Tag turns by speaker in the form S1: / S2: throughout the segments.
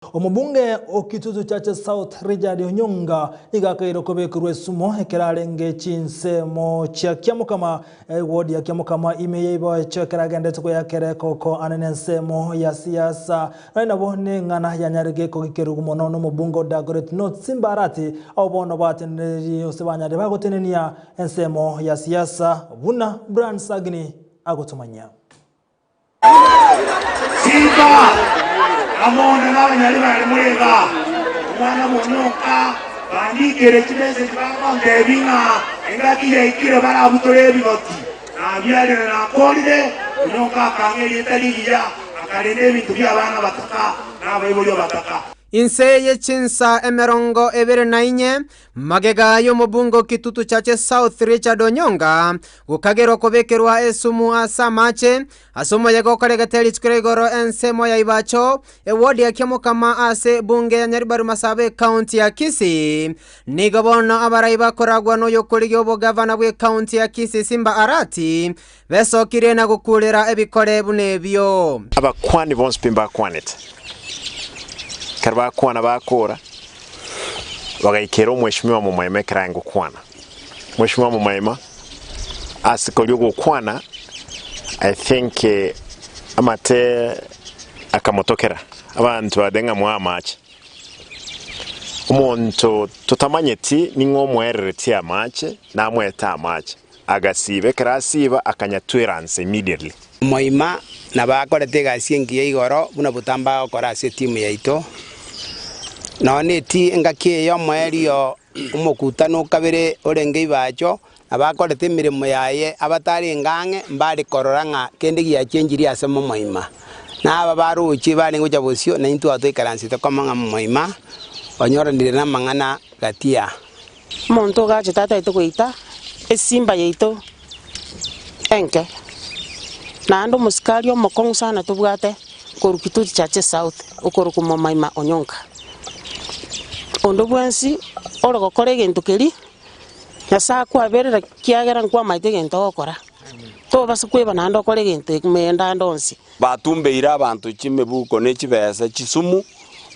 S1: Omobunge o Kitutu Chache South Richard Onyonga nigo akairwe kobekerwa esumo ekero arenge chinsemo chia Kiamokama, eward ya Kiamokama ime ya Iboecho ekero agendete koyakera ekoko ane nensemo ya siasa. Naende nabo neng'ana yanyarege kogikerigwa mono nomobunge o Dagoretti North Simba Arati abwo bono batenenerie gose banyarire bagotenenia ensemo ya siasa buna Brian Sagini agotomanyia.
S2: Simba, amo nabanyari bare more igaa, omwana bw'Onyonka, bandikere chimeseji bagontebia ng'a engaki yaikire barabutore ebigoti. Nabiarire na nakorire, Onyonka akang'a erieta rigiya, akarenda ebinto bi'abana abataka na abaibori abataka.
S3: Inse ye chinsa 24 Magega y'omobunge o Kitutu Chache South Richard Onyonga gokagerwa kobekerwa esumu ase amache ase omoyega okoregete rituko ria igoro ensemo ya Ibacho, eward ya Kiamokama ase ebunge ya Nyaribari Masaba ekaunti ya Kisii. Nigo bono abarai bakoragwa noyokorigia obogavana bw'ekaunti ya Kisii Simba Arati besokirie na gokurera ebikore buna ebio.
S4: Abakuani bonsi pi mbakwanete. Ekero bakwana bakora, bagaikera omweshimiwa Momoima ekero aye ngokwana. Mweshimiwa Momoima, ase koria ogokwana, I think amate akamotokera, abanto bagateba ng'a moe amache. Omonto totamanyeti ning'o omoereretie amache, namoete amache. Agasiiba, ekero asiiba akanyatwera nse immediately.
S5: Moima nabo akorete egasi engiya igoro buna botambe agokora ase etimu yaito. Nonya neti engaki eye y'omoerio omokutano okabere orenge ibacho, nabo akorete emeremo yaye abatarenge ang'e mbare korora ng'a kende giachenchirie ase momoima. Na aba baroche barenge gocha bosio, naintwe aba twaikaransete komo ng'a momoima onyoranire namang'ana gati ya.
S6: Omonto ogachete atagete goita esimba yaito enke, naende omosikari omokong'u sana tobwate korwa Kitutu Chache South okorokwa Momaima Onyonka. Onde bwensi ore gokora egento keria, Nyasae akwaberere ekiagera nkwamaete egento ogokora, tobasa kweba naende okore egento ime ande onsi.
S7: Batumbeire abanto chimebuko ne chibesa chisumu,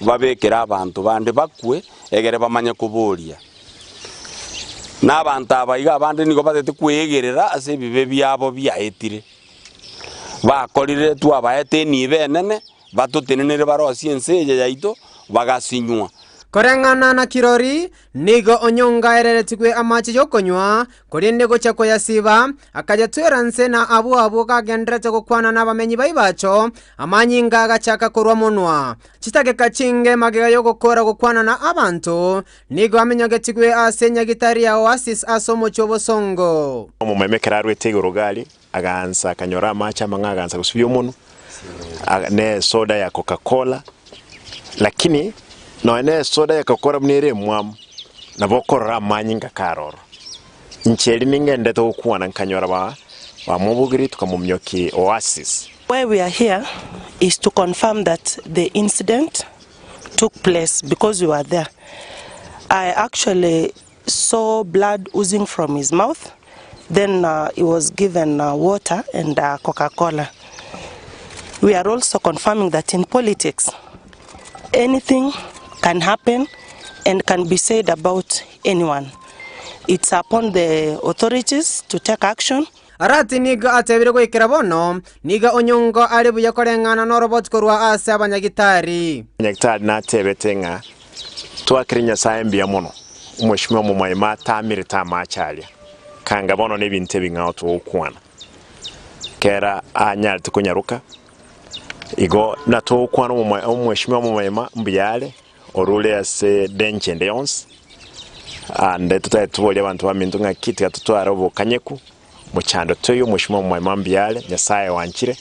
S7: babekere abanto bande bakwe, egere bamanye koboria. Na abanto aba iga abande nigo batete kweegerera ase ebibe biabo biaetire. Bakorire twabaete enibo enene, batotenenere barosie ense eye yaito, bagasinywa.
S3: Koreng'ana na kirori, Nigo onyonga ereretigwe amache y'okonywa, korende gochia koyasiba, akayatwera nse na abwo abwo kagendererete gokwana nabamenyi ba Ibacho, amanyinga agachaka korwa monwa. Chidakika chinge magega y'ogokoora gokwana na abanto, nigo aminyogetigwe ase enyagitari ya Oasis ase omochie obosongo.
S4: Omomaima ekero arwete igoro gari, agaansa akanyora amache amang'ao agaansa gosibia omonwa, ne esoda ya coca cola, lakini nonya ne esoda ya coca cola buna ere emwamu, nabo okorora amanyinga karoro. Inche eri ningendete gokwana nkanyora ba bamobugiri tukamomioki Oasis.
S8: Why we are here is to confirm that the incident took place because we were there. I actually saw blood oozing from his mouth, then he was given water and Coca Cola. We are also confirming that in politics anything can happen and can be said about anyone. It's upon the authorities to take action.
S3: Arati nigo atebire goikera bono, nigo onyongo are buya koreng'ana noroboti korwa ase abanyagitari.
S4: Nyagitari natebete ng'a Twakire Nyasae mbuya mono, omweshimiwa omomoima atamirete amache aria, kanga bono nebinto ebing'ao togokwana. Kera anyarete konyaroka, igo natogokwana omweshimiwa omomoima mbuya are, orure ase danger ende yonsi, ande totari toborie abanto baminto ng'aki tiga totware obokanyeku. Mochando toiyo omweshimiwa omomoima mbuya are, Nyasae oanchire.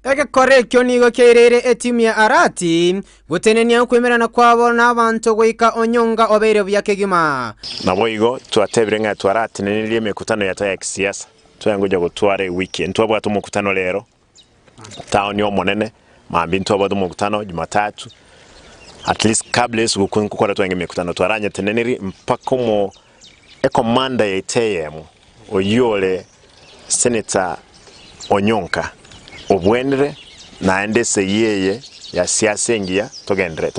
S3: Egekora ekio nigo kiaireire etimu ya Arati gotenenia okoimerana kwabo nabanto goika onyonga obeire buya kegima.
S4: Naboigo twatebire ng'a twaratenenirie emekutano yaito ya kisiasa, twaye ngocha gotwara ewiki. Ntwabwate omokutano rero town omonene, mambia ntwabwate omokutano jumatatu, at least kabla esugukuu nkokora twarenge emekutano, twaranyetenenirie mpaka omo ecommander yaito eyemo. Oyio ore Senator Onyonka obwenire naende esegi eye ya siasa engiya togenderere.